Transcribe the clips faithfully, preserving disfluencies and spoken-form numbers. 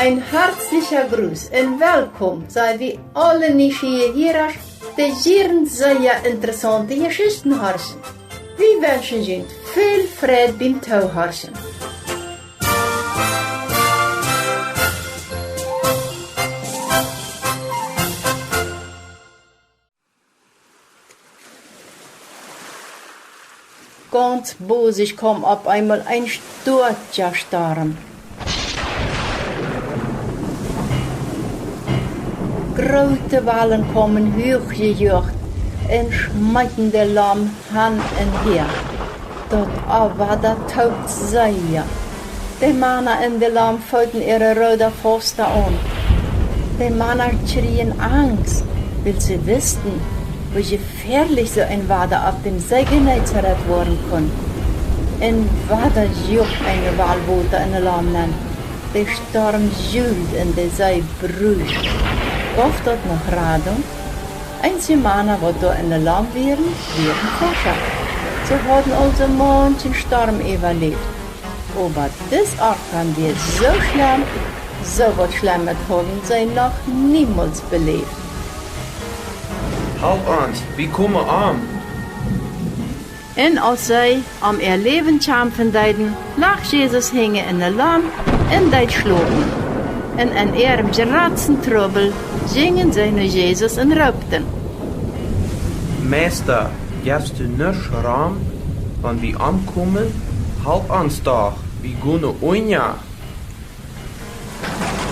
Een hartlicha Gruss un welkom sent wie aule nieschieeje Hierasch, dee jieren sea interessaunte Jeschichten horchen. Wie wenschen junt väl Freid biem Toohorchen. Gaunz bosich kaum opp eemol een stoakja Storm. Groote Walen kaumen huach jejoacht un schmeeten de Lam han un häa. Daut Wada toob sea. De Mana en de Lam footen äare Rooda fausta aun. De Mana kjrieejen Angst, wiels see wisten, woo jefäalich soo een Wada opp däm See Genezareth woaren kunn. Un wada joach eene Wal Wota en de Lam nenn. De Storm juld un de See brusch. Gauf daut noch Radunk? Eenje Mana, waut doa en de Lam wieren, wieren Fescha. See hauden aulsoo maunchen Storm äwaläft. Oba dis Orkan wia soo schlemm, soo waut Schlemmet hauden see noch niemols beläft. Halp ons, wie komen om! Un aus see om äa Läwen kjamfen deeden, lach Jesus hinjen en de Lam un deed schlopen. Un en äarem jratsten Trubbel jinjen see no Jesus un roopten: Meista, jefst du nuscht rom, wan wie omkomen? Halp ons doch, wie gonen unja!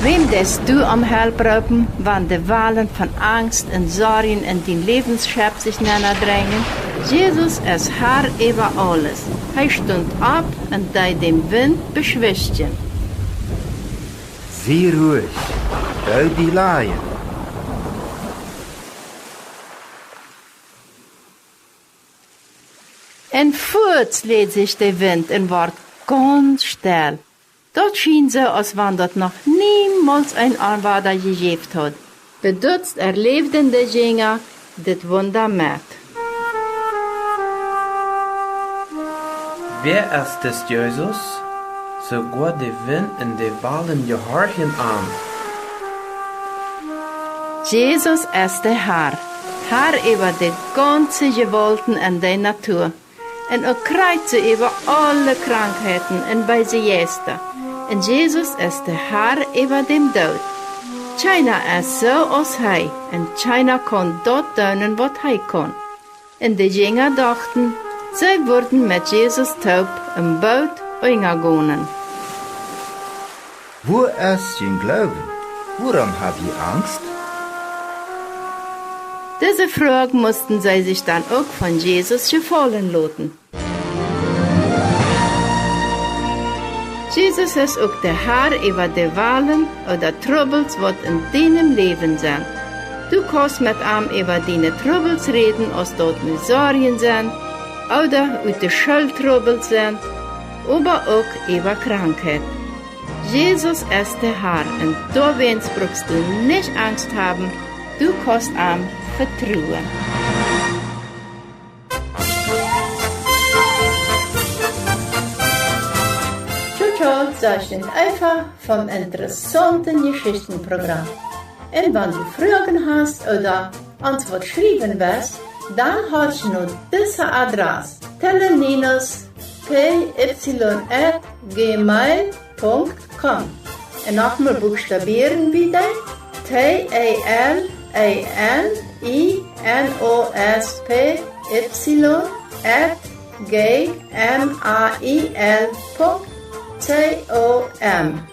Wäm deist du om Help roopen, wan de Walen von Angst un Sorjen en dien Läwensschepp sikj nenn drenjen? Jesus es Har äwa aules. Hee stunt opp un deed dän Wint beschwichtjen. Sie ruich, doo die lajen. Un fuaz läd sikj de Wint un wort gaunz stell. Daut schien soo, aus wan daut noch niemols een Onwada jejäft haud. Bedutzt erläwden de Jinja dit Wunda met. Wäa es dis Jesus? Soogoa de Wint un de Walen jehorchen am. Jesus es de Har, Har äwa de gaunze Jewaulten en de Natua. Un uk krakjt soo äwa aule Krankheiten un beese Jeista. Un Jesus es de Har äwa dän Doot. Kjeena es soo aus hee, un kjeena kaun daut doonen, waut hee kaun. Un de Jinja dochten, see wudden met Jesus toop em Boot unjagonen. Wua es jun Gloowen? Wuarom hab jie Angst? Dise Froag musten see sikj dan uk von Jesus jefaulen loten. Jesus es uk de Har äwa de Walen ooda Trubbels, waut en dienem Läwen sent. Du kaust met am äwa diene Trubbels räden, aus daut nu Sorjen sent, ooda ut de Schooltrubbels sent, oba uk äwa Krankheit. Jesus es de Har un doawäajen brukst du nich Angst haben, du kaust am vetruen. Tjo, tjo, sajcht Eva vom interessaunten Jeschichtenprogram. Un wan du Froagen hast ooda ons waut schriewen west, dan horch no dise Adress: tele minus p y at gmail punkt com. Un noch mol buchstabieren wie dee: T E L E N I N O S P Y at G M A I L punkt C O M.